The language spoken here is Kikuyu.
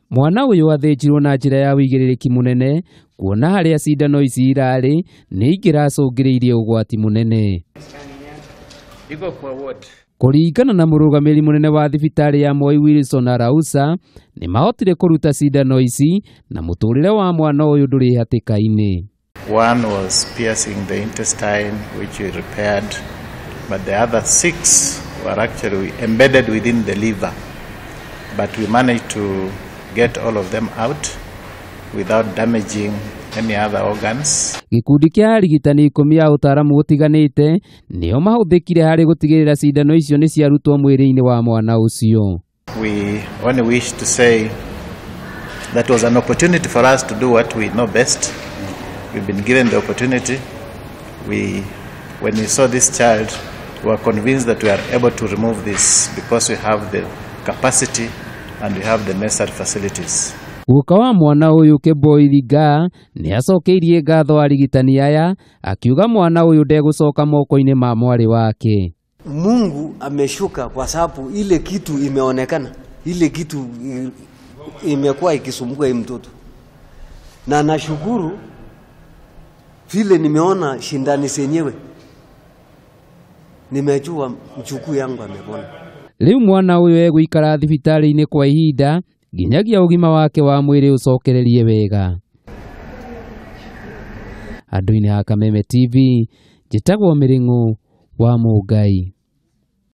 Mwana ũyũ athĩnjirwo na njĩra ya ũigĩrĩrĩki mũnene kuona harĩa cindano ici irarĩ nĩ ingĩracũngĩrĩirie ũgwati mũnene. Kũringana na mũrũgamĩrĩri mũnene wa thibitarĩ ya Moi Wilson Arausa, nĩ mahotire kũruta cindano ici na mũtũrĩre wa mwana ũyũ ndũrĩ hatĩka-inĩ. One was piercing the intestine, which we repaired, but the other 6 were actually embedded within the liver. But we managed to get all of them out without damaging any other organs. Gĩkundi kĩa arigitani 10 a ũtaaramu ũtiganĩte nĩo mahũthĩkire harĩ gũtigĩrĩra cindano icio nĩ ciarutwo mwĩrĩ-inĩ wa mwana ũcio. We only wish to say that was an opportunity for us to do what we know best. We've been given the opportunity. When we saw this child, we were convinced that we are able to remove this because we have the capacity and we have the necessary facilities. Guka wa mwana ũyũ Kĩboi Ringa nĩ acokeirie ngatho arigitani aya akiuga mwana ũyũ ndegũcoka moko-inĩ ma mwarĩ wake. Mungu ameshuka kwa sababu ile kitu imeonekana, ile kitu imekuwa ikisumbua hii mtoto. Na nashukuru vile nimeona shindani zenyewe, nimejua mjukuu yangu amepona. Rĩu mwana ũyũ egũikara thibitarĩ-inĩ kwa ihinda nginyagia ũgima wake wa mwĩrĩ ũcokererie wega. Andũ-inĩ a Kameme TV, njĩtagwo Mĩrĩng'ũ wa Mũngai.